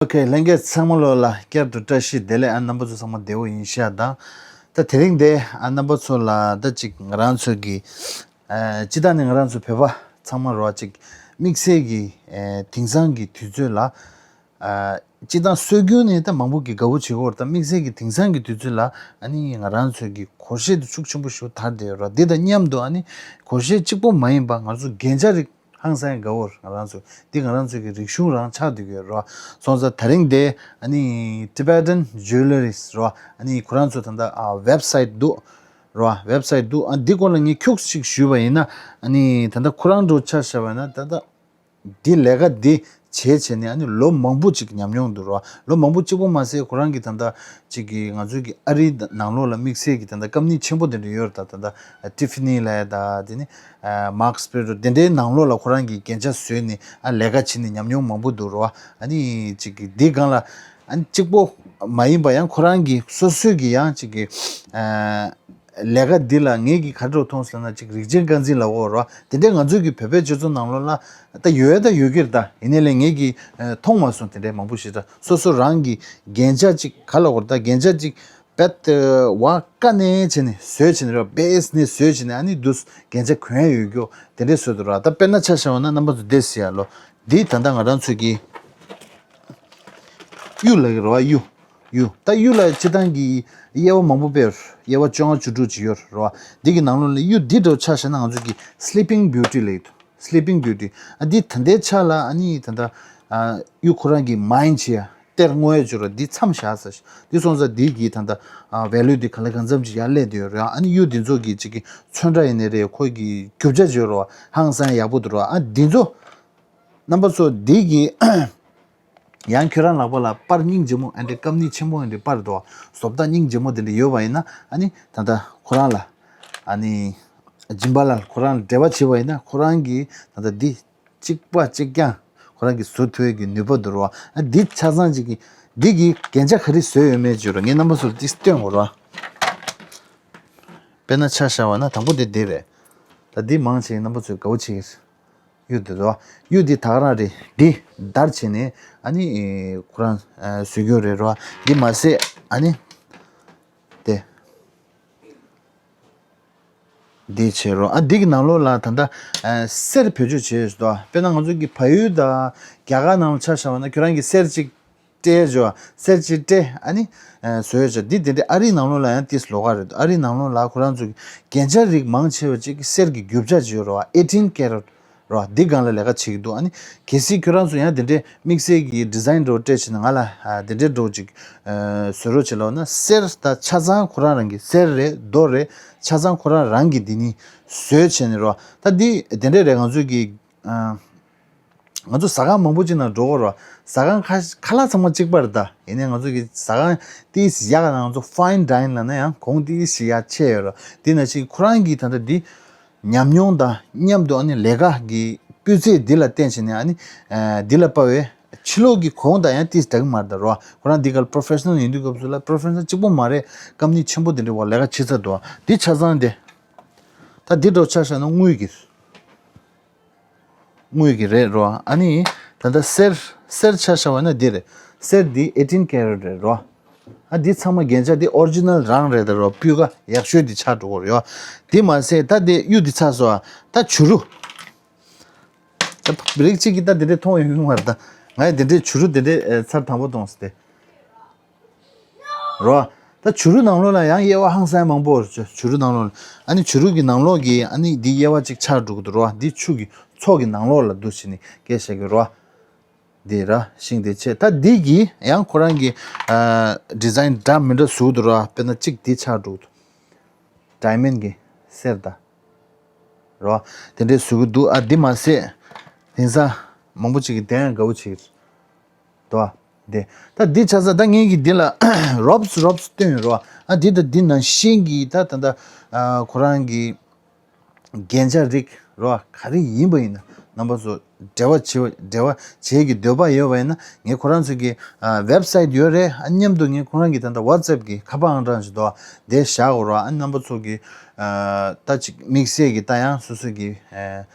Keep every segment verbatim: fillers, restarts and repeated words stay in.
ཨོ་ཁེ། ལྷན་རྒྱས་ཚང་མ་ལོ་ལ་བསྐྱར་དུ་བཀྲ་ཤིས་བདེ་ལེགས། ཨ་རྣམ་པ་ཚོ་ཚང་མ་བདེ་བོ་ཡིན་ཤག་དང་། ད་དེ་རིང་དེ་ཨ་རྣམ་པ་ཚོ་ལ་ད་ཅིག་ང་རང་ཚོ་གི་ཨ་སྤྱི་བཏང་ནས་ང་རང་ཚོ་བོད་པ་ཚང་མ་རོ་ཅིག་དམིགས་བསལ་གྱི་ཨ་དེང་སང་གི་དུས་ཚོད་ལ། ཨ་སྤྱི་བཏང་སྲོལ་རྒྱུན་ནས་ད་མང་པོ་གི་དགའ་བོ་བྱེད་ཀྱི་ཡོད་རེད། ད་དམིགས་བསལ་གྱི་དེང་སང་གི་དུས་ཚོད་ལ་ཨ་ནི་ང་རང་ཚོའི་གི་སྒོར་གཞས་དེ་ཤུགས་ཆེན་པོ་ཞིག་དར་བསྡད་ཡོད་རེད། འདི་དང་མཉམ་དུ་ཨ་ནི་སྒོར་གཞས་གཅིག་པོ་མ་ཡིན་པ་ང་ཚོ་རྒྱན་ཆ་རིགས་ཧང་སང་དགའ་བོ་ང་རང་ཚོ་འདི་ང་རང་ཚོའི་གི་རིག་གཞུང་རང་ཆགས་བསྡད་ཀྱི་ཡོད་རེད། སོང་ཙང་དེ་རིང་དེ་ཨ་ནི་Tibetan Jewelries་རེད། ཨ་ནི་ཁོ་རང་ཚོ་ད་ལྟ་ཨ་ཝེབ་སའིཊ་འདུག་རེད། ཝེབ་སའིཊ་འདུག་ཨ་འདི་སྐོར་ལ་ངས་ཁྱུག་ཅིག་ཞུས་པ་ཡིན་ན། ཨ་ནི་ད་ལྟ་ཁོ་རང་འདྲ་ཆ་བཞག་པ་ཡིན་ན་ད་ལྟ། འདི་ལས་ཀ་འདི་བྱས་བྱས་ནས་ཨ་ནི་ལོ་མང་པོ་ཅིག་ཉམས་མྱོང་འདུག་ར། ལོ་མང་པོ་གཅིག་པོ་མ་ཟད་ཁོ་རང་གི་ད་ལྟ་ཅིག་གི་ང་ཚོའི་གི་ཨ་རིའི་ནང་ལོགས་ལ་དམིགས་བསལ་གྱི་ད་ལྟ་ཀམ་ནི་ཆེན་པོ་དེ་འདྲ་ཡོད་རེད། ད་ད་ལྟ་Tiffany་ལབ་ཡ་ད་དེ་ནི་Marks Sperry་དེ་འདྲའི་ནང་ལོགས་ལ་ཁོ་རང་གི་རྒྱན་ཆ་བཟོས་ནས་ཨ་ལས་ཀ་བྱས་ནས་ཉམས་མྱོང་མང་པོ་འདུག་ར། ཨ་ནི་ཅིག་གི་འདི་སྒང་ལ་ཨ་ནི་གཅིག་པོ་མ་ཡིན་པ་ཡང་ཁོ་རང་གི་སོ་སོའི་གི་ཡང་ཅིག་གི་ཨ། ལས་ཀ་འདི་ལ་ངེད་ཀྱིས་ག་རེ་མཐོང་ཟེར་ན་ཅིག་རིག་ཅན་རྐང་འཛིན་ལ་འོ་རོ། དེ་འདྲའི་ང་ཚོའི་གི་བོད་པའི་སྤྱི་ཚོགས་ནང་ལོགས་ལ་ད་ཡོད་ད་ཡོད་ཀྱི་རེད། ད་ཡིན་ནའི་ལས་ངེད་ཀྱིས་མཐོང་མ་སོང་། དེ་འདྲའི་མང་པོ་ཞིག་ད་སོ་སོ་རང་གི་རྒྱན་ཆ་ཅིག་ག་ལ་འོ་ར། ད་རྒྱན་ཆ་ཅིག་བེད་བ་ཀ་ནས་བྱས་ནས་བཟོས་བྱས་ནས་རོ། བེས་ནས་བཟོས་བྱས་ནས་ཨ་ནི་འདུག་རྒྱན་ཆ་གོན་ཡ་ཡོད་རྒྱུ་དེ་འདྲའི་བཟོས་འདུག་ར། ད་དཔེར་ན་ཆ་བཞག་པ་ན་རྣམ་པ་ཚོ་བལྟས་ཟེར་ཡ་ལོ། འདི་ད་ལྟ་ང་རང་ཚོའི་གི་གཡུ་ལ་གི་རོ་ཨ་གཡུ། གཡུ། ད་གཡུ་ལ་སྤྱི་བཏང་གི་དབྱེ་བ་མང་པོ་སྤེལ་ཡོད་རེད། དབྱེ་བ་བཅོ་ལྔ་བཅུ་དྲུག་ཅིག་ཡོད་རེད་རོ། འདི་གི་ནང་ལོགས་ལ་གཡུ་འདི་འདྲ་ཆ་བཞག་ན་ང་ཚོ་གི་Sleeping Beauty་ལབ་ཀྱི་འདུག Sleeping Beauty། ཨ་འདི་ད་ལྟའི་ཆ་ལ་ཨ་ནི་ད་ལྟ་ཨ་གཡུ་ཁོ་རང་གི་མའིན་བྱེད་ཡ་གཏེར་བསྔོ་ཡ་བཅུག་ར། འདི་མཚམས་བཞག་ས་ཞིག་འདི་སོང་ཙང་འདི་གི་ད་ལྟ་ཨ་ཝེ་ལུ་འདི་ག་ལེ་གང་འཚམ་ཅིག་ཡར་སླེབས་བསྡད་ཡོད་རེད། ཨ་ནི་གཡུ་འདི་ཚོ་གི་ཅིག་གི་ཚོན་ཁྲ་ཡིན་ནའི་རེད། ཁོ་གི་རྒྱུ་ཆ་བརྗོད་རོ་ཧང་སང་ཡག་པོ་འདུག་རོ། ཨ་འདི་ཚོ་རྣམ་པ་ཚོ་འདི་གི་ཡང་ཁྱོད་རང་ལག་པ་ལ་པར་སྙིང་རྗེ་མོ་ཨ་འདྲའི་ཀམ་ནི་ཆེན་པོ་ཨ་འདྲའི་པར་འདུག་བཟོ་ལྟ་སྙིང་རྗེ་མོ་དེ་འདྲ་ཡོད་པ་ཡིན་ན་ཨ་ནི་ད་ལྟ་ཁོ་རང་ལ་ཨ་ནི་སྦྱིན་པ་ལ་ཁོ་རང་ལ་འབྲེལ་བ་བྱེད་པ་ཡིན་ན་ཁོ་རང་གིས་ད་ལྟ་འདི་གཅིག་པ་གཅིག་རྐྱང་ཁོ་རང་གིས་བཟོ་ཐུབ་ཡས་ཀྱི་ནུས་པ་འདུག་རོ། ཨ་འདི་ཆ་ཚང་གཅིག་གི་འདི་གི་རྒྱན་ཆ་ག་རེ་བཟོས་ཡོད་མེད་བརྗོད་རོ། ངས་རྣམ་པ་ཚོར་འདི་སྟོན་དགོས་རོ། དཔེར་ན་ཆ་བཞག་པ་ན་དང་པོ་འདི་འདི་རེད། ད་འདི་མང་ཆེ་རྣམ་པ་ཚོས་དགའ་བོ་བྱེད་ཀྱི་རེད། གཡུ་འདི་རོ། གཡུ་འདི་ད་ག་རང་རེད། འདི་བརྡར་བྱས་ནས་ཨ་ནི་ཁོ་རང་བཟོས་རྒྱུ་རེད་རོ། འདི་མ་ཟད་ཨ་ནི་དེ་འདི་བྱས་རོ། ཨ་འདི་གི་ནང་ལོགས་ལ་ད་ལྟ་གསེར་བེད་སྤྱོད་བྱས་ཡོད་དོ། དཔེར་ན་ང་ཚོ་གི་བལ་ཡུལ་དང་རྒྱ་གར་ནང་ལ་ཆ་བཞག་པ་ན་ཁྱོད་རང་གི་གསེར་གཅིག་སྤྲད་འཇོག་གསེར་གཅིག་སྤྲད་ཨ་ནི་བཟོས་ཡོད་ཅག་འདི་དེ་འདྲའི་ཨ་རིའི་ནང་ལོགས་ལ་ཡང་ཏིས་ལོགས་ཀ་རེད། ཨ་རིའི་ནང་ལོགས་ལ་ཁོ་རང་ཚོ་གི་རྒྱན་ཆ་རིགས་མང་ཆེ་བ་ཅིག་གི་གསེར་གྱི་རྒྱུ་ཆ་ཅིག་ཡོད་རེད་བ། ཨེ་ཊིན་ཀེ་རེཊ་རེད་བ། འདི་སྒང་ལ་ལས་ཀ་བྱེད་ཀྱི་འདུག་ཨ་ནི་གལ་སྲིད་ཁྱོད་རང་ཚོ་ཡང་དེ་འདྲའི་དམིགས་བསལ་གྱི་ཌི་ཛའིན་འདྲ་བོ་སྤྲད་བྱས་ནས་ང་ལ་དེ་འདྲའི་འདྲ་བོ་ཅིག་བཟོ་རོགས་བྱེད་ལབ་ན་གསེར་ད་ཆ་ཚང་ཁོ་རང་རང་གི་གསེར་རེད་རྡོ་རེད་ཆ་ཚང་ཁོ་རང་རང་གི་འདི་ནི་བཟོས་བྱས་ནས་རེད་བ། ད་འདི་དེ་འདྲའི་རེད། ང་ཚོ་གི་ང་ཚོ་ཟ་ཁང་མང་པོ་ཅིག་ནང་འགྲོ་གི་རེད། ཟ་ཁང་ཁ་ཁ་ལག་ཚང་མ་གཅིག་པ་རེད། ད་ཡིན་ནའི་ང་ཚོ་གི་ཟ་ཁང་ཏིས་ཡག་ག་ན་ང་ཚོ་ཕའིན་ཌའིན་ལབ་ན་ཡང་གོང་ཏིས་ཡག་ཆེ་ཡོད་རེད། དེ་ན་ཅིག་ཁོ་རང་གི་ད་ལྟ་འདི་ཉམས་མྱོང་དང་མཉམ་དུ་ཨ་ནི་ལས་ཀ་གི་སྤུས་ཚད་འདི་ལ་བརྟེན་བྱས་ནས་ཨ་ནི་འདི་ལ་དཔག་པའི་ཕྱི་ལོགས་ཀྱི་གོང་དང་ཡང་ཏིས་འདྲ་གི་མ་རེད་ད་རེད་བ། ཁོ་རང་འདི་ག་ལ་པོ་རོ་ཕེ་ཤ་ནལ་ཡིན་དུས་སྐབས་སུ་ལ་པོ་རོ་ཕེ་ཤ་ནལ་གཅིག་པོ་མ་རེད། ཀམ་ནི་ཆེན་པོ་དེ་འདྲ་བ་ལས་ཀ་བྱེད་ཚར་འདུག་བ། འདི་ཆ་ཚང་དེ་ད་འདི་འདྲ་ཆ་བཞག་ན་དངུལ་གྱི་དངུལ་གྱི་རེད་རོ། ཨ་ནི་ད་ལྟ་གསེར་གསེར་ཆ་བཞག་པ་ན་འདི་རེད། གསེར་འདི་ཨེ་ཊིན་ཀེ་རེཊ་རེད་རོ། ཨ་འདི་ཚང་མ་རྒྱན་ཆ་འདི་ཨོ་རི་ཇི་ནལ་རང་རེད་ད་རོ། སྤུས་ཀ་ཡག་ཤོས་འདི་ཆགས་འགྲོ་གི་རེད་ཡོ། འདི་མ་ཟད་ད་འདི་གཡུ་འདི་ཚར་སོང་ཨ། ད་བྱུ་རུ། ད་རིགས་གཅིག་གིས་ད་འདི་འདྲས་མཐོང་ཡོང་གི་མ་རེད་ད། ང་ཡི་འདི་འདྲས་བྱུ་རུ་འདི་འདྲས་ཚར་དང་པོ་གཏོང་ཟེར་ཏེ། རོ། ད་བྱུ་རུ་ནང་ལོགས་ལ་ཡང་དབྱེ་བ་ཧང་སང་མང་པོ་རེད། བྱུ་རུ་ནང་ལོགས་ལ། ཨ་ནི་བྱུ་རུ་གི་ནང་ལོགས་ཀྱི་ཨ་ནི་འདི་དབྱེ་བ་གཅིག་ཆགས་འགྲོ་གི་འདུག་རོ། འདི་ཆུ་གི་མཚོ་གི་ནང་ལོགས་ལ་འདུག་བྱས་ནས་སྐད་བཤད་གི་རོ། འདི་ར་ཤིང་དེ་ཆེ། ད་འདི་གི་ཡང་ཁོ་རང་གི་ཨ་ཌི་ཛའིན་འདྲ་མི་འདྲ་བཟོ་གི་འདུག་རོ། དཔེར་ན་གཅིག་འདི་ཆགས་འགྲོ་གི་འདུག་ཌའི་མོན་གྱི་གསེར་ད། རོ། དེ་འདྲའི་བཟོ་གི་འདུག་ཨ་འདི་མ་ཟད། དེང་སང་མང་པོ་ཅིག་གིས་དེ་ཡང་དགའ་བོ་བྱེད་ཀྱི་འདུག་དེ། ད་འདི་ཆ་ཚང་ད་ངེད་ཀྱིས་འདི་ལ་རོབ་རོབ་སྟོན་རོ། ཨ་འདི་ད་འདི་ནང་བཞིན་གྱི་ད་ད་ད་ཨ་ཁོ་རང་གི་རྒྱན་ཆ་རིགས་རོ། ག་རེ་ཡིན་པ་ཡིན་ན་རྣམ་པ་ཚོ་འབྲེལ་བ་བྱེད་འབྲེལ་བ་བྱེད་ཀྱི་འདོད་པ་ཡོད་པ་ཡིན་ན་ངས་ཁོ་རང་ཚོ་གི་ཨ་ཝེབ་སའིཊ་ཡོད་རེད། ཨ་མཉམ་དུ་ངས་ཁོ་རང་གི་ད་ད་ཝ་ཊི་སེབ་གི་ཁ་པར་ཨང་གྲངས་ཤིག་འདུག་དེ་བཞག་གོ་རོ། ཨ་རྣམ་པ་ཚོ་གི་ཨ་ད་ཅིག་དམིགས་བསལ་གྱི་ད་ཡང་སོ་སོ་གི་ཨ།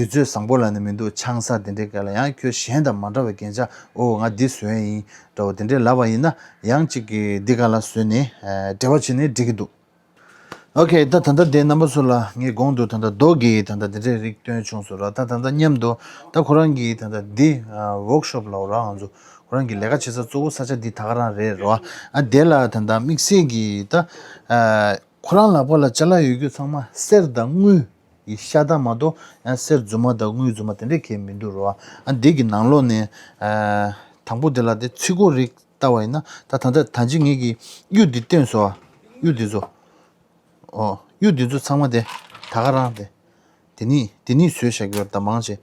དུས་ཚོད་བཟང་པོ་ལབ་ནས་མི་འདུག་ཆང་ས་དེ་འདྲའི་སྒང་ལ་ཡང་ཁྱོད་གཞན་དང་མ་འདྲ་བའི་རྒྱན་ཆ་ཨོ་ང་འདི་བཟོས་ཡིན་འདྲ་བོ་དེ་འདྲའི་ལབ་པ་ཡིན་ན་ཡང་གཅིག་གིས་འདི་སྒང་ལ་བཟོས་ནས་ཨ་འབྲེལ་བ་བྱས་ནས་འགྲིག་གི་འདུག་ཨོ་ཁེ། ད་ད་ལྟ་དེ་རྣམ་པ་ཚོ་ལ་ངས་གོང་དུ་ད་ལྟ་རྡོ་གི་ད་ལྟ་དེ་འདྲའི་རིགས་སྟོན་བྱུང་སོང་ར། ད་ད་ལྟ་མཉམ་དུ་ད་ཁོ་རང་གི་ད་ལྟ་འདི་ཝོག་ཤོབ་ལབ་ར། ང་ཚོ་ཁོ་རང་གི་ལས་ཀ་བྱེད་ས་གཙོ་བོ་ས་ཆ་འདི་ད་ག་རང་རེད་ར། ཨ་དེ་ལ་ད་ལྟ་དམིགས་བསལ་གྱི་ད་ཨ་ཁོ་རང་ལག་པ་ལ་ཅ་ལག་ཡོད་རྒྱུ་ཚང་མ་གསེར་དང་དངུལ་གྱི་ཤ་སྟག་མ་གཏོགས་ཡང་གསེར་རྫུན་མ་དང་དངུལ་རྫུན་མ་དེ་འདྲས་གང་ཡང་མི་འདུག་ར། ཨ་འདི་གི་ནང་ལོགས་ནས་ཨ་དང་པོ་དེ་ལ་དེ་ཚིག་གོ་རིགས་ལྟ་བ་ཡིན་ན་ད་ད་ལྟ་ད་ཅི་ངེད་ཀྱི་གཡུ་འདི་བཏོན་སོང་ཨ། གཡུ་འདི་ཚོ། ཨོ། གཡུ་འདི་ཚོ་ཚང་མ་དེ་ད་ག་རང་དེ། དེ་ནི་དེ་ནི་བཟོས་བཞག་གི་ཡོད་ད་མང་ཆེ།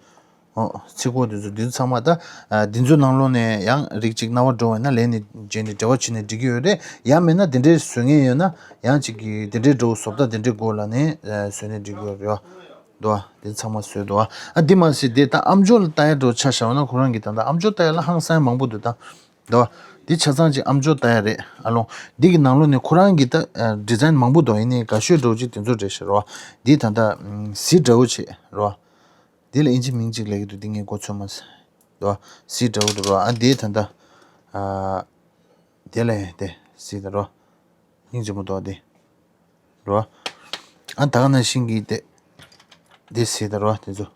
ཨོ། ཚིག་གོ་འདི་ཚོ་འདི་ཚོ་ཚང་མ་ད་ཨ་འདི་ཚོ་ནང་ལོགས་ནས་ཡང་རིགས་གཅིག་རྣ་བ་འགྲོ་བ་ཡིན་ན་ལན་ནི་རྗེས་ནས་འབྲེལ་བ་བྱས་ནས་འགྲིག་གི་ཡོད་རེད། ཡང་མིན་ན་དེ་འདྲའི་བཟོ་མཁན་ཡོད་ན་ཡང་གཅིག་གིས་དེ་འདྲའི་འགྲོ་བཟོ་ལྟ་དེ་འདྲའི་སྒོ་ལ་ནས་ཨ་བཟོས་ནས་འགྲིག་གི་ཡོད་རེད། འདུག་ཨ། དེ་ཚང་མ་བཟོས་འདུག་ཨ། ཨ་འདི་མ་ཟད་དེ་ད་ཨམ་ཅོག་ལ་ལྟ་ཡ་འགྲོ་ཆ་བཞག་ན་ཁོ་རང་གི་ད་ལྟ་ཨམ་ཅོག་ལྟ་ཡ་ལ་ཧང་སང་མང་པོ་འདུག་ད། འདུག་ཨ། འདི་ཆ་ཚང་ཅིག་ཨམ་ཅོག་ལྟ་ཡ་རེད་ཨ་ལོང་། འདི་གི་ནང་ལོགས་ནས་ཁོ་རང་གི་ད་ཨ་ཌི་ཛའིན་མང་པོ་འདུག་ཡིན་ནའི་དགའ་ཤོས་འདྲ་བོ་ཅིག་དེ་ཚོ་རེད་ཤག་རོ། འདི་ད་ལྟ་ཨམ་གཟི་འདྲ་བོ་ཅིག་རོ། འདི་ལ་ཨིན་ཇི་མིང་ཅིག་ལབ་ཀྱི་འདུག་འདི་ངས་གོ་ཚོད་མ་སོང་། འདུག་ཨ། གཟི་འདྲ་བོ་འདུག་རོ། ཨ་འདི་ད་ལྟ་ཨ་དེ་ལ་དེ་གཟི་ད་རོ། སྙིང་རྗེ་མོ་འདུག་དེ། རོ། ཨ་ད་ག་ནང་བཞིན་གྱི་དེ། དེ་ཟེར་ད་རོ་དེ་ཚོ།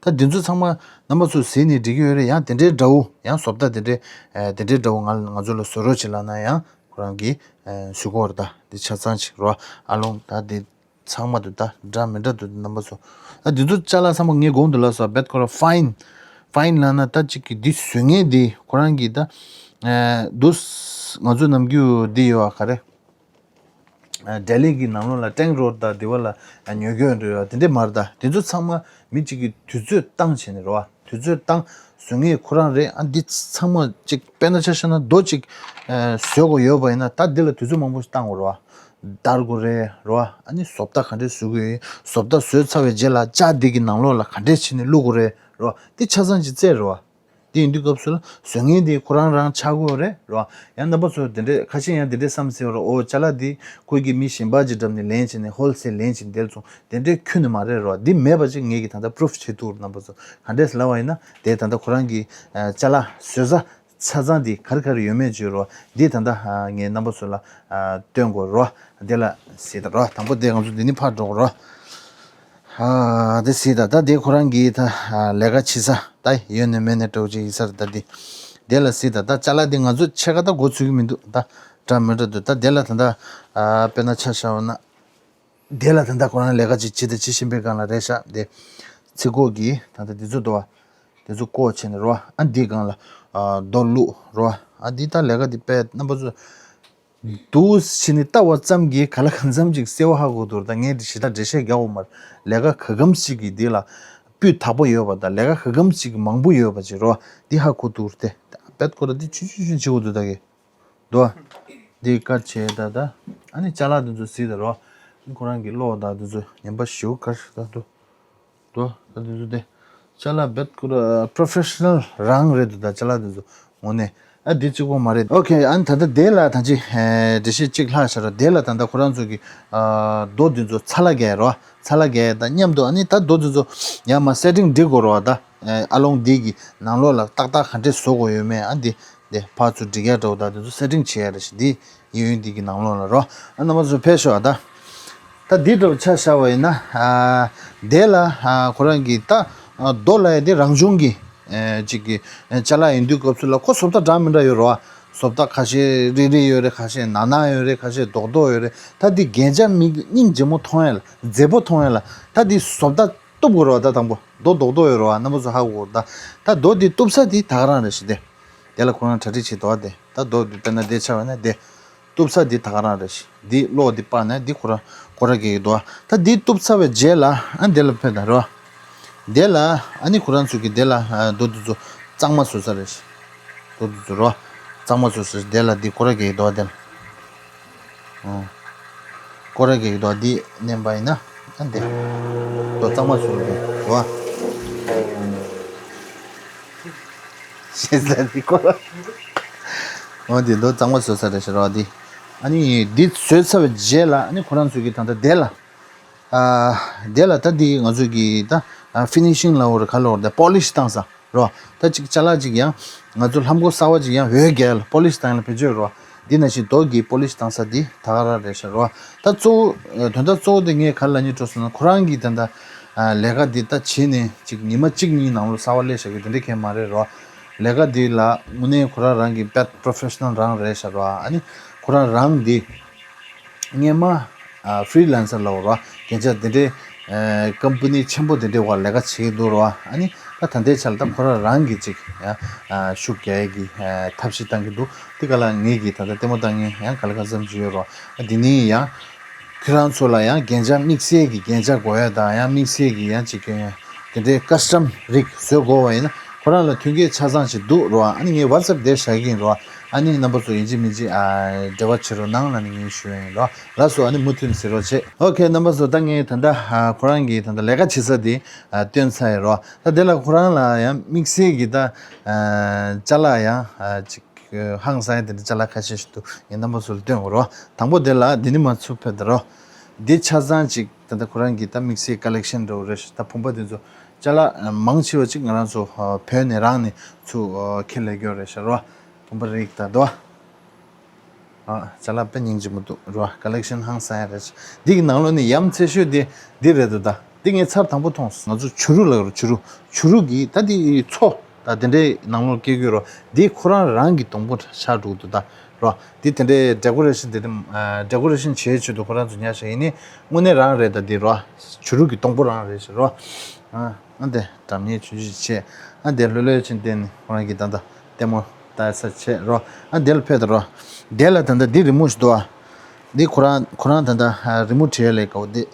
ད་དེ་ཚོ་ཚང་མ་རྣམ་པ་ཚོ་ཟེར་ནས་འགྲིག་གི་ཡོད་རེད། ཡང་དེ་འདྲའི་འདྲ་བོ་ཡང་བཟོ་ལྟ་དེ་འདྲའི་ཨ་དེ་འདྲའི་འདྲ་བོ་ང་ང་ཚོ་ལ་བཟོ་རོགས་བྱེད་ལབ་ན་ཡང་ཁོ་རང་གིས་ཨ་བཟོ་གི་ཡོད་རེད། ད་དེ་ཆ་ཚང་ཅིག་རོ། ཨ་ལོང་ད་དེ་ཚང་མ་དུ་ད་འདྲ་མི་འདྲ་འདུག་རྣམ་པ་ཚོ། ད་དེ་ཚོ་ཅ་ལག་ཚང་མ་ངས་གོང་དུ་ལབ་སོང་བེད་ཁོ་རང་ཕ་ཡིན། ཕ་ཡིན་ལབ་ན་ད་ཅིག་གི་འདི་བཟོ་མཁན་དེ་ཁོ་རང་གིས་ད་ཨ་འདུག་ང་ཚོ་ནམ་རྒྱུན་འདི་ཡོད་ཨ་ག་རེ། ལྡི་ལི་གི་ནང་ལོགས་ལ་ཊེང་རོཌ་དང་དེ་བ་ལ་ཉོ་རྒྱུ་འགྲོ་ཡ་དེ་འདྲས་མ་རེད། ད་དེ་ཚོ་ཚང་མ་མི་གཅིག་གིས་དུས་ཚོད་བཏང་བྱས་ནས་རེད་བ། དུས་ཚོད་བཏང་བཟོ་མཁན་ཁོ་རང་རེད། ཨ་འདི་ཚང་མ་གཅིག་དཔེར་ན་ཆ་བཞག་ན་རྡོ་གཅིག་བཟོ་དགོས་ཡོད་པ་ཡིན་ན་ད་འདི་ལ་དུས་ཚོད་མང་པོ་ཞིག་བཏང་དགོས་རེད་བ། བརྡར་དགོས་རེད་རེད་བ། ཨ་ནི་བཟོ་ལྟ་ག་འདྲས་བཟོ་དགོས་ཡོད། བཟོ་ལྟ་བཟོས་ཚར་བའི་རྗེས་ལ་ལྕགས་འདི་གི་ནང་ལོགས་ལ་ག་འདྲས་བྱས་ནས་བླུག་དགོས་རེད་རེད་བ། འདི་ཆ་ཚང་གཅིག་རྩེད་རེད་བ། དེ་ཡིན་དུས་སྐབས་སུ་ལ་བཟོ་མཁན་དེ་ཁོ་རང་རང་ཆགས་ཀྱི་ཡོད་རེད་རོ། ཡང་རྣམ་པ་ཚོ་དེ་འདྲས་ཁ་ཤས་ཡང་དེ་འདྲས་བསམ་སྲིད་པ་རོ། ཨོ་ཅ་ལག་འདི་ཁོས་ཀྱིས་མི་གཞན་པ་ཅིག་འགྲམ་ནས་ལེན་བྱས་ནས་ཧོལ་སེལ་ལེན་བྱས་ནས་དེ་ཚོ་དེ་འདྲས་ཁྱོན་ནས་མ་རེད་རོ། འདི་མེད་པ་ཅིག་ངེད་ཀྱིས་ད་ལྟ་པུ་རུབ་བྱེད་ཐུབ། རྣམ་པ་ཚོ་ག་འདྲས་ལབ་པ་ཡིན་ན་དེ་ད་ལྟ་ཁོ་རང་གི་ཅ་ལག་བཟོ་ས་ཆ་ཚང་འདི་ག་རེ་ག་རེ་ཡོད་མེད་བརྗོད་རོ། འདི་ད་ལྟ་ངས་རྣམ་པ་ཚོ་ལ་སྟོན་དགོས་རོ། འདི་ལ་གཟིགས་དང་རོ། དང་པོ་དེ་ང་ཚོ་འདི་ནས་ཕར་འགྲོ་དགོས་རོ། ཨ་དེ་གཟིགས་དང་། ད་དེ་ཁོ་རང་གིས་ད་ཨ་ལས་ཀ་བྱེད་ས་ད་ཡོད་ནས་མེད་ནས་འགྲོ་ཅིག་ཡིན་ས་རེད། ད་དེ་དེ་ལ་གཟིགས་དང་། ད་ཅ་ལག་དེ་ང་ཚོ་ཕྱེད་ཀ་ད་མགོ་ཚོད་ཀྱི་མི་འདུག་ད་འདྲ་མི་འདྲ་འདུག་ད་དེ་ལ་ད་ད་ཨ་དཔེར་ན་ཆ་བཞག་པ་ན་དེ་ལ་ད་ད་ཁོ་རང་ལས་ཀ་ཅིག་བྱེད་དང་བྱེད་བཞིན་པའི་སྒང་ལ་རེད་ཤག་དེ་ཚིག་གོ་གི་ད་ད་དེ་ཚོ་འདུག་བ། དེ་ཚོ་བཀོག་བྱས་ནས་རོ། ཨ་འདི་སྒང་ལ་ཨ་རྡོ་བླུགས་རོ། ཨ་འདི་ད་ལས་ཀ་འདི་དཔེ་རྣམ་པ་ཚོ་འདུག་ཕྱི་ནས་ལྟ་བ་ཙམ་གྱིས་ག་ལ་གང་འཚམ་ཅིག་གསལ་བོ་ཧ་གོ་འདུག་ད་ངས་འདི་ཞེ་དྲག་འགྲེལ་བཤད་རྒྱག་དགོས་མ་རེད། ལས་ཀ་ག་གམ་ཞིག་གི་འདི་ལ་སྤུས་དག་པོ་ཡོད་པ་དང་ལས་ཀ་ག་གམ་ཞིག་གི་མང་པོ་ཡོད་པ་ཅིག་རོ། འདི་ཧ་གོ་འདུག་སྟེ། དཔེ་ཁོ་ར་འདི་ཆུ་ཆུ་ཆུ་བྱེད་དགོས་འདུག་ད་གི་འདུག་ཨ། འདི་དཀར་བྱས་ད་ད། ཨ་ནི་ཅ་ལག་འདི་ཚོ་གཟིགས་དང་རོ། ཁོ་རང་གི་གློག་དང་འདི་ཚོ་ངན་པ་ཞེ་པོ་དཀར་ད་འདུག་འགྲོ། ད་དེ་ཚོ་དེ། ཅ་ལག་རྦད་ཁོ་ར་པྲོ་ཕེ་ཤ་ནལ་རང་རེད་འདུག་ད་ཅ་ལག་དེ་ཚོ་དངོས་གནས། ཨ་འདི་གཅིག་པོ་མ་རེད། ཨོ་ཁེ། ཨ་ནི་ད་ལྟ་དེ་ལ་ད་ཅི་འགྲེལ་བཤད་གཅིག་ལྷག་བཞག་ར། དེ་ལ་ད་ལྟ་ཁོ་རང་ཚོ་གི་རྡོ་དེ་ཚོ་ཚ་ལ་རྒྱག་རོ། ཚ་ལ་རྒྱག་དང་མཉམ་དུ་ཨ་ནི་ད་རྡོ་དེ་ཚོ་ཡར་མར་སེ་ཊིང་སྒྲིག་དགོས་རོ། ད་ཨ་ལོང་འདི་གི་ནང་ལོགས་ལ་ཏག་ཏག་ག་འདྲས་བཟོ་དགོས་ཡོད་མེད་ཨ་འདི་དེ་ཕར་ཚུར་སྒྲིག་ཡ་འདྲ་བོ་ད་དེ་ཚོ་སེ་ཊིང་བྱེད་ཡ་རེད་ཤག་འདི། ཡིན་ཡིན་འདི་གི་ནང་ལོགས་ལ་རོ། ཨ་རྣམ་པ་ཚོ་ཕེབས་ཤོག་ཨ་ད། ད་འདི་འདྲ་བོ་ཆ་བཞག་པ་ཡིན་ན། ཨ་དེ་ལ་ཨ་ཁོ་རང་གི་ད་ཨ་རྡོ་ལབ་ཡ་དེ་རང་བྱུང་གི་ཨེ་ཅིག་གི་ཨེ་ཅ་ལག་ཡིན་དུས་སྐབས་སུ་ལ་ཁོ་བཟོ་ལྟ་འདྲ་མི་འདྲ་ཡོད་རེད་བ། བཟོ་ལྟ་ཁ་ཤས་རིལ་རིལ་ཡོད་རེད། ཁ་ཤས་ནག་ནག་ཡོད་རེད། ཁ་ཤས་རྡོག་རྡོག་ཡོད་རེད། ད་འདི་རྒྱན་ཆ་མིག་སྙིང་རྗེ་མོ་མཐོང་ཡ་ལ་མཛེས་པོ་མཐོང་ཡ་ལ་ད་འདི་བཟོ་ལྟ་གཏུབ་དགོས་རེད་བ། ད་དང་པོ་རྡོ་རྡོག་རྡོག་ཡོད་རེད་བ། རྣམ་པ་ཚོ་ཧ་གོ་དགོས་རེད། ད་ད་རྡོ་འདི་གཏུབ་ས་འདི་ད་ག་རང་རེད་ཤག་དེ། དེ་ལ་ཁོ་རང་གྲ་སྒྲིག་བྱེད་དོ་དེ། ད་རྡོ་འདི་དཔེར་ན་དེ་ཆ་བ་ན་དེ། གཏུབ་ས་འདི་ད་ག་རང་རེད་ཤག་འདི་གློག་འདི་སྤར་ན་འདི་ཁོ་རང་ཁོ་ར་གེ་གི་འདུག་ད་འདི་གཏུབ་ཚར་བའི་རྗེས་ལ་ཨ་འདི་ལ་ཕེབས་དང་རོ། དེ་ལ་ཨ་ནི་ཁོ་རང་ཚོ་གི་དེ་ལ་ཨ་རྡོ་འདི་ཚོ་གཙང་མ་བཟོ་ས་རེད་ཤག་རྡོ་འདི་ཚོ་རོ། གཙང་མ་བཟོ་ས་དེ་ལ་འདི་ཁོ་ར་གེ་གི་འདུག་དེ་ལ། ཨོ། སྐོར་ར་གེ་གི་དོ་འདི་མནན་པ་ཡིན་ན་ཨ་འདི་དོ་གཙང་མ་བཟོ་རྒྱུ་རེད་བ། ཤེས་ས་འདི་སྐོར་ར། ཨོ་འདི་དོ་གཙང་མ་བཟོ་ས་རེད་ཤག་རོ་འདི། ཨ་ནི་འདི་བཟོས་ཚར་བའི་རྗེས་ལ་ཨ་ནི་ཁོ་རང་ཚོ་གི་ད་ལྟ་དེ་ལ། ཨ་དེ་ལ་ད་འདི་ང་ཚོ་གི་ད་ ཨ་ཕི་ནི་ཤིང་ལབ་དགོས་རེད་ག་ལབ་དགོས་རེད། ད་པོ་ལིཤ་བཏང་ས་རོ། ད་ཅིག་ཅ་ལག་ཅིག་ཡང་ང་ཚོ་ལྷམ་གོག་གསར་བ་ཅིག་ཡང་འོད་རྒྱལ་པོ་ལིཤ་བཏང་ཡ་ལ་བེད་སྤྱོད་རོ། འདི་ནང་བཞིན་རྡོ་གི་པོ་ལིཤ་བཏང་ས་འདི་ད་ག་རང་རེད་ཤག་རོ། ད་གཙོ་བོ་དོན་དག་གཙོ་བོ་དེ་ངས་ག་ལ་ཉེ་འགྲོ་སོང་ན་ཁོ་རང་གིས་ད་ལྟ་ལས་ཀ་འདི་ད་བྱས་ནས་ཅིག་ཉི་མ་གཅིག་གཉིས་ནང་ལོགས་གསར་བ་སླེབས་བཞག་གི་དེ་འདྲ་གང་ཡང་མ་རེད་རོ། ལས་ཀ་འདི་ལ་དངོས་གནས་ཁོ་རང་རང་གི་དཔེ་པོ་རོ་ཕེ་ཤ་ནལ་རང་རེད་ཤག་རོ། ཨ་ནི་ཁོ་རང་རང་འདི་སྔོན་མ་ཨ་ཕི་རི་ལན་སར་ལབ་དགོས་རེད་བ། རྒྱན་ཆ་དེ་འདྲའི་ཨ་ཀམ་པ་ནི་ཆེན་པོ་དེ་འདྲའི་འོག་ལས་ཀ་བྱེད་ཀྱི་འདུག་རེད་བ། ཨ་ནི་ད་ད་ལྟའི་ཆར་ལ་ད་ཁོ་རང་རང་གིས་ཅིག་ཡང་ཨ་ཤུགས་རྒྱག་ཡས་ཀྱི་ཨ་ཐབས་ཤེས་བཏང་གི་འདུག་དེ་ག་ལ་ངེད་ཀྱིས་ད་ལྟ་ལྟད་མོ་ལྟ་མཁན་ཡང་ག་ལ་ག་འཚམ་ཅིག་ཡོད་རེད་བ། ཨ་དེ་ནས་ཡང་ཁྱེད་རང་ཚོ་ལ་ཡང་རྒྱན་ཆ་དམིགས་བསལ་གྱི་རྒྱན་ཆ་དགོས་ཡ་དང་ཡང་དམིགས་བསལ་གྱི་ཡང་ཅིག་ཡང་དེ་འདྲའི་ཀ་སི་ཊམ་རིགས་བཟོ་དགོས་པ་ཡིན་ན་ཁོ་རང་ལ་མཐུན་རྐྱེན་ཆ་ཚང་ཞིག་འདུག་རེད་བ། ཨ་ནི་ངས་ཝ་ཊི་སི་ཨེབ་བསྡད་བཞག་གི་ཡིན་རེད་བ། ཨ་ནི་རྣམ་པ་ཚོ་ཡིན་གཅིག་མིན་གཅིག་ཨ་འབྲེལ་བ་བྱེད་རོགས་གནང་ལབ་ནས་ངས་ཞུ་ཡ་ཡིན་རོ། ལགས་སོ། ཨ་ནི་མུ་མཐུད་ནས་གཟིགས་རོགས་བྱེད། ཨོ་ཁེ། རྣམ་པ་ཚོ་ད་ངས་ད་ལྟ་ཨ་ཁོ་རང་གི་ད་ལྟ་ལས་ཀ་བྱེད་ས་དེ་ཨ་སྟོན་ཚར་ཡིན་རོ། ད་དེ་ལ་ཁོ་རང་ལ་ཡང་དམིགས་བསལ་གྱི་ད་ཨ་ཅ་ལག་ཡང་ཨ་ཅིག་ཧང་སང་ཡ་དེ་འདྲ་ཅ་ལག་ཁ་ཤས་ཤིག་འདུག་ངས་རྣམ་པ་ཚོ་ལ་སྟོན་དགོས་རོ། དང་པོ་དེ་ལ་འདི་ནི་མ་ཚུར་ཕེབས་ད་རོ། འདི་ཆ་ཚང་ཅིག་ད་ལྟ་ཁོ་རང་གི་ད་དམིགས་བསལ་ཀ་ལེག་ཤན་འདྲ་བོ་རེད་ཤག་ད་བུམ་པ་དེ་ཚོ་ཅ་ལག་མང་ཆེ་བ་ཅིག་ང་རང་ཚོ་བོད་ནས་རང་ནས་ཚུར་ཁྱེར་སླེབས་ཀྱི་ཡོད་རེད་ཤག་རོ། བུམ་པ་རིགས་ད་དོ། ཨ་ཅ་ལག་དཔེ་སྙིང་རྗེ་མོ་འདུག་རོ། ཀ་ལེག་ཤན་ཧང་སང་ཡ་རེད། འདི་གི་ནང་ལོགས་ནས་ཡ་མཚན་ཤོས་དེ་འདི་རེད་འདུག་ད་འདི་ངས་ཚར་དང་པོ་མཐོང་སོང་། ང་ཚོ་བྱུ་རུ་ལབ་རོ། བྱུ་རུ་བྱུ་རུ་གི་ད་འདི་མཚོ་ད་དེ་འདྲའི་ནང་ལོགས་སྐྱེ་གི་རོ། འདི་ཁོ་རང་རང་གི་སྡོང་པོ་ཆགས་འགྲོ་གི་འདུག་ད་རོ། འདི་དེ་འདྲའི་ཌེ་ཀོ་རེ་ཤན་དེ་འདྲ་ཌེ་ཀོ་རེ་ཤན་བྱེད་ཆེད་དུ་ཁོ་རང་ཚོ་ཉར་བཞག་ཡིན་ནི་དངོས་གནས་རང་རེད། ད་འདི་རོ་བྱུ་རུ་གི་སྡོང་པོ་རང་རེད་ཤག་རོ། ཨ་ཨ་འདི་འགྲམ་ཉེ་ཆུང་ཆུང་ཞིག་བྱས། ཨ་འདི་ལྷོད་ལྷོད་ཕྱིན་བསྡད་ནི་ཁོ་རང་གི་ད་ད་ལྟད་མོ་ལྟ་ས་བྱས་རོ། ཨ་འདི་ལ་ཕེབས་ད་རོ། འདི་ལ་ད་ལྟ་འདི་རི་མོ་ཞིག་འདུག་ཨ། འདི་ཁོ་རང་ཁོ་རང་ད་ལྟ་ཨ་རི་མོ་བྲིས་ལས་ཀ་འོ་འདི་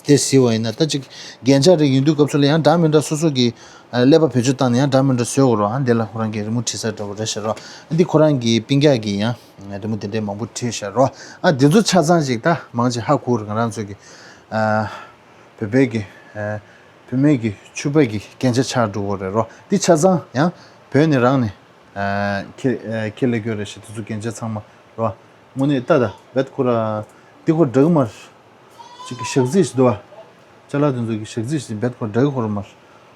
འདི་གཟིགས་པ་ཡིན་ན་ད་ཅིག་རྒྱན་ཆ་རིགས་ཡིན་དུས་སྐབས་སུ་ལ་ཡང་འདྲ་མི་འདྲ་སོ་སོ་གི་ཨ་ཀླད་པ་བེད་སྤྱོད་བཏང་ནས་ཡང་འདྲ་མི་འདྲ་བཟོ་དགོས་རོ། ཨ་འདི་ལ་ཁོ་རང་གི་རི་མོ་བྲིས་ས་འདྲ་བོ་རེད་ཤག་རོ། ཨ་འདི་ཁོ་རང་གི་པིན་རྒྱག་གི་ཡང་རི་མོ་དེ་འདྲའི་མང་པོ་བྲིས་ཤག་རོ། ཨ་འདི་ཚོ་ཆ་ཚང་ཞིག་ད་མང་ཆེ་ཧ་གོ་རེད། ང་རང་ཚོ་གི་ཨ་བོད་པའི་གི་ཨ་བུད་མེད་ཀྱི་ཕྱུ་པ་གི་རྒྱན་ཆ་ཆགས་འགྲོ་གི་རེད་རོ། འདི་ཆ་ཚང་ཡང་བོད་ནས་རང་ནས་ཨ་ཁྱེར་ཨ་ཁྱེར་སླེབས་ཀྱི་ཡོད་རེད་ཤག་དེ་ཚོ་རྒྱན་ཆ་ཚང་མ་རོ། དངོས་གནས་ལྟ་ད་བེད་ཁོ་ར་འདི་ཁོ་འདྲ་གི་མ་རེད། ཅིག་གི་ཞག་རྩིས་ཤིག་འདུག་ཨ། ཅ་ལག་དེ་ཚོ་གི་ཞག་རྩིས་ཤིག་བེད་ཁོ་འདྲ་གི་ཁོ་ར་མ་རེད།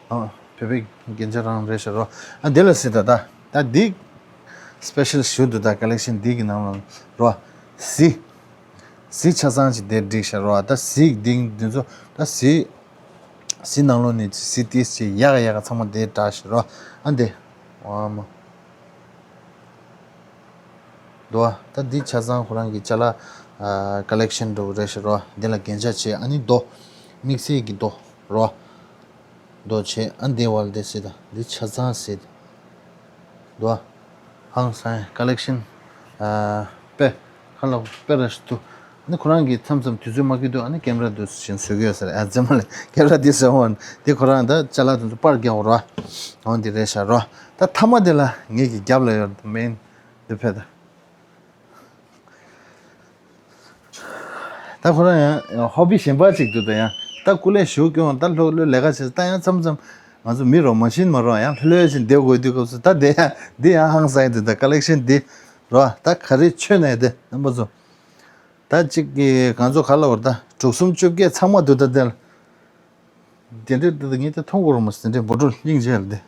ཨ་བོད་པའི་རྒྱན་ཆ་རང་རེད་ཤག་རོ། ཨ་འདི་ལ་གཟིགས་ད་ད་ད་འདི་སི་པེ་ཤལ་ཞུ་འདུག་ད་ཀ་ལེག་ཤན་འདི་གི་ནང་ལ་རོ། གཟི་གཟི་ཆ་ཚང་ཅིག་དེ་བསྒྲིགས་ཤག་རོ། ད་གཟི་འདི་འདི་ཚོ་ད་གཟི་གཟི་ནང་ལོགས་ནས་གཟི་ཏིས་ཅིག་ཡག་ཡག་ཚང་མ་དེ་འདྲ་ཤག་རོ། ཨ་འདི་ཨ་མ། འདུག་ཨ། ད་འདི་ཆ་ཚང་ཁོ་རང་གི་ཅ་ལག་ཨ་ཀ་ལེག་ཤན་འདྲ་བོ་རེད་ཤག་རོ། འདི་ལ་རྒྱན་ཆ་བྱས། ཨ་ནི་རྡོ་དམིགས་བསལ་གྱི་རྡོ་རོ། རྡོ་བྱས། ཨ་འདི་བལ་འདི་སྲིད་ད་འདི་ཆ་ཚང་སྲིད་འདུག་ཨ། ཧང་སང་ཀ་ལེག་ཤན་ཨ་དཔེ་ཁ་ལ་དཔེ་ར་ཞིག་འདུག་ཨ་ནི་ཁོ་རང་གིས་མཚམས་མཚམས་དུས་ཚོད་མ་འཁེལ་དུས་ཨ་ནི་ཀེམ་ར་འདུག་སེ་བྱས་བཟོ་གི་ཡོད་ས་རེད། ཨ་རྫུན་མ་ལས་ཀེམ་ར་འདི་བཟོ་འོང་འདི་ཁོ་རང་ད་ཅ་ལག་དེ་ཚོ་པར་རྒྱག་འོ་རོ། འོ་འདི་རེད་ཤག་རོ། ད་མཐའ་མ་དེ་ལ་ངེད་ཀྱི་རྒྱབ་ལ་ཡོད་མེན་འདི་ཕེ་ད། ད་ཁོ་རང་ཡང་ཧོ་བི་གཞན་པ་ཅིག་འདུག་ད་ཡང་ད་སྐུ་ལས་ཞུགས་སྐྱོང་ད་ལྷོད་ལྷོད་ལས་ཀ་བྱེད། ད་ཡང་མཚམས་མཚམས་ང་ཚོ་མི་རོ་མ་ཤིན་མ་རོ་ཡང་ལྷོད་ལྷོད་བཞིན་བསྡད་དགོས་དུས་སྐབས་སུ་ད་དེ་ཡང་འདི་ཡང་ཧང་སང་ཡ་འདུག་ད་ཀ་ལེག་ཤན་འདི་རོ། ད་ག་རེ་ཆོད་ནས་དེ་རྣམ་པ་ཚོ་ད་ཅིག་གི་ང་ཚོ་ག་ལ་བར་ད་དྲུག་གསུམ་བཅོ་བརྒྱད་ཚང་མ་འདུག་ད་དེ་ལ་དེ་འདྲས་འདི་ངས་དེ་མཐོང་གོ་རོ་མ་སི་དེ་འདྲས་འབོ་ཀྲོལ་སྙིང་རྗེ་ལ་དེ།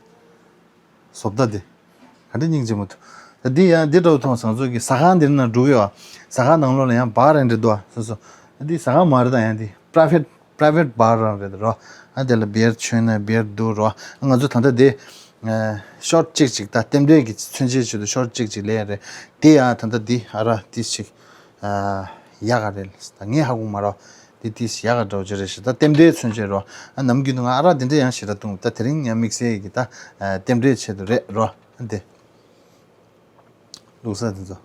བཟོ་ལྟ་དེ། ག་འདྲ་སྙིང་རྗེ་མོ་འདུག་ད་འདི་ཡང་འདི་འདྲ་བོ་མཐོང་སོང་། ང་ཚོ་གི་ཟ་ཁང་འདིར་ན་འགྲོ་གི་ཡོད། ཟ་ཁང་ནང་ལོགས་ལ་ཡང་བར་རེ་འདྲ་འདུག་སོ་སོ། འདི་ཟ་ཁང་མ་རེད། ད་ཡང་འདི་པ་རའི་ཝེད་པ་རའི་ཝེད་བར་རང་རེད་རོ། ཨ་དེ་ལ་བི་ཡར་མཆོད་ན་བི་ཡར་འདུག་རོ། ཨ་ང་ཚོ་ད་ལྟ་དེ་ཤོཊ་གཅིག་ཅིག་ད་རྟེན་འབྲེལ་གྱི་མཚོན་བྱེད་ཆེད་དུ་ཤོཊ་གཅིག་ཅིག་ལེན་རེད། དེ་ཡང་ད་ལྟ་འདི་ཨ་ར་ཏིས་ཅིག་ཡག་ག་རེད། ད་ངས་ཧ་གོ་མ་རོ། དེ་དེ་ཡག་ག་འདྲ་བོ་ཅིག་རེད་ཤག་ད་རྟེན་འབྲེལ་མཚོན་བྱེད་རོ། ཨ་ནམ་རྒྱུན་དུ་ང་ཨ་རག་དེ་འདྲ་ཡང་ཞེ་དྲག་འཐུང་། ད་དེ་རིང་ཡང་དམིགས་བསལ་གྱི་ད་རྟེན་འབྲེལ་ཆེད་དུ་རེད་རོ། ཨ་འདི་ལུག་ས་དེ་ཚོ།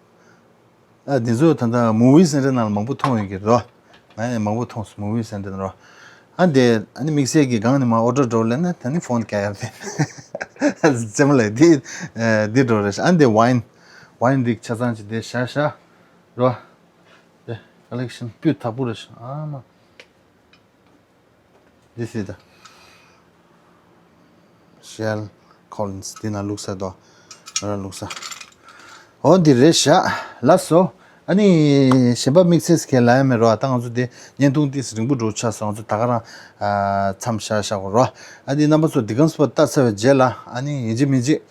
ཨ་དེ་ཚོ་ད་ལྟ་མུ་ཝི་སེན་ཊར་ནང་ལ་མང་པོ་མཐོང་ཡོད་ཀྱི་རོ། ང་ཡང་མང་པོ་མཐོང་སོང་མུ་ཝི་སེན་ཊར་ནང་རོ། ཨ་འདི་ཨ་ནི་དམིགས་བསལ་གྱི་སྒང་ནས་མ་ཨོ་ཌར་འགྲོ་ལེན་ན་ད་ནི་ཕོན་བཀལ་ཡར་དེ་རྩེ་མོ་ལས་འདི་འདི་འགྲོ་རེད། ཨ་འདི་ཝའིན་ཝའིན་རིགས་ཆ་ཚང་ཅིག་དེ་ཤ་ཤ་རོ། དེ་ཀ་ལེག་ཤན་སྤུས་དག་པོ་རེད་ཤག་ཨ་མ། This is the Shell Collins. འདི་ན་བླུགས་ས་དོ། ང་རང་བླུགས་ས། འོ་འདི་རེད་ཤག་ལགས་སོ། ཨ་ནི་གཞན་པ་དམིགས་བསལ་གྱི་ལ་ཡ་མེད་རོ། ད་ང་ཚོ་དེ་བརྙན་ཐུང་ཏིས་རིང་པོ་འགྲོ་ཆགས་སོང་། ང་ཚོ་ད་ག་རང་མཚམས་བཞག་བཞག་གོ་རོ། ཨ་ནི་རྣམ་པ་ཚོ་འདི་གམ་སྤོ་ལྟ་ཚར་བའི་རྗེས་ལ་ཨ་ནི་ཡིན་གཅིག་མིན་གཅིག་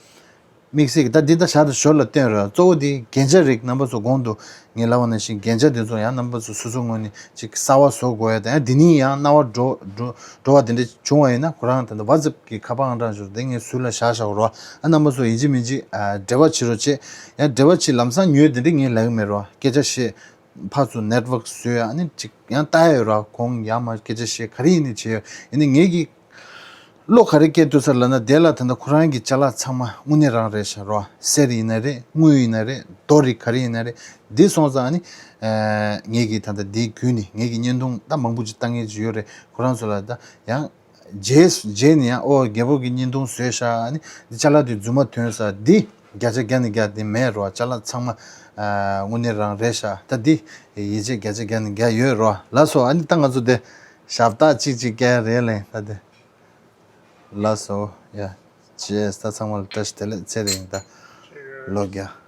དམིགས་བསལ་གྱི་ད་འདི་ད་བཞག་ཏུ་ཞོར་ལ་བསྟན་རོ། གཙོ་བོ་དེ་རྒྱན་ཆ་རིགས་རྣམ་པ་ཚོ་གོང་དུ་ངས་ལབ་པ་ནང་བཞིན་རྒྱན་ཆ་དེ་ཚོ་ཡང་རྣམ་པ་ཚོ་སོ་སོ་ངོས་ནས་ཅིག་གསར་བ་བཟོ་དགོས་ཡ། ད་ཡང་འདི་ནི་ཡང་རྣ་བ་འགྲོ་འགྲོ་འགྲོ་བ་དེ་འདྲ་བྱུང་བ་ཡིན་ན་ཁོ་རང་ད་ལྟ་ཝ་ཙེབ་ཀྱི་ཁ་པར་ཨང་གྲངས་ཞུ་དེ་ངས་ཟུར་ལ་བཞག་བཞག་རོ། ཨ་རྣམ་པ་ཚོ་ཡིན་གཅིག་མིན་གཅིག་ཨ་འབྲེལ་བ་བྱེད་རོགས་བྱེད། ཡང་འབྲེལ་བ་བྱེད་ལམ་སང་ཉོས་དེ་འདྲ་ངས་ལབ་ཀྱི་མེད་རོ། སྐད་ཆ་བཤད། ཕར་ཚུར་ནེཊ་ཝརཀ་བཟོས། ཨ་ནི་ཅིག་ཡང་ལྟ་ཡ་ཡོད་ར། གོང་ཡར་མར་སྐད་ཆ་བཤད། ག་རེ་ཡིན་ནི་བྱེད་ཡོད། ཡིན་ནི་ངེད་ཀྱི་བློ་ག་རེ་སྐྱེས་འདུག་ཟེར་ལབ་ན། དེ་ལ་ད་ལྟ་ཁོ་རང་གི་ཅ་ལག་ཚང་མ་དངོས་གནས་རང་རེད་ཤག་རོ། གསེར་ཡིན་ན་རེད། དངུལ་ཡིན་ན་རེད། རྡོ་རིགས་ག་རེ་ཡིན་ན་རེད། འདི་སོང་ཙང་ཨ་ནི་ངེད་ཀྱི་ད་ལྟ་འདི་བརྒྱུད་ནས་ངེད་ཀྱི་བརྙན་ཐུང་ད་མང་པོ་ཅིག་ལྟ་མཁན་ཅིག་ཡོད་རེད། ཁོ་རང་ཚོ་ལ་ད་ཡང་རྗེས་རྗེས་ནས་ཡང་ཨོ་རྒད་པོ་གི་བརྙན་ཐུང་བཟོས་ཤག་ཨ་ནི་འདི་ཅ་ལག་དེ་རྫུན་མ་ཐོན་ཤག་འདི་བརྒྱ་ཆ་བརྒྱ་ནས་བརྒྱ་དེ་མེད་རོ། ཅ་ལག་ཚང་མ་དངོས་གནས་རང་རེད་ཤག་ད་འདི་ཡིད་ཆེས་བརྒྱ་ཆ་བརྒྱ་ནས་བརྒྱ་ཡོད་རོ། ལགས་སོ། ཨ་ནི་ད་ང་ཚོ་དེ་ཞབས་སྟེགས་གཅིག་གཅིག་བཀལ་རེད་ལེ་ད་དེ། ལགས་སོ། ཡ། རྗེས་ད་ཚང་མ་ལ་བཀྲ་ཤིས་བདེ་ལེགས། ཚེ་རིང་ད་ལོ་བརྒྱ།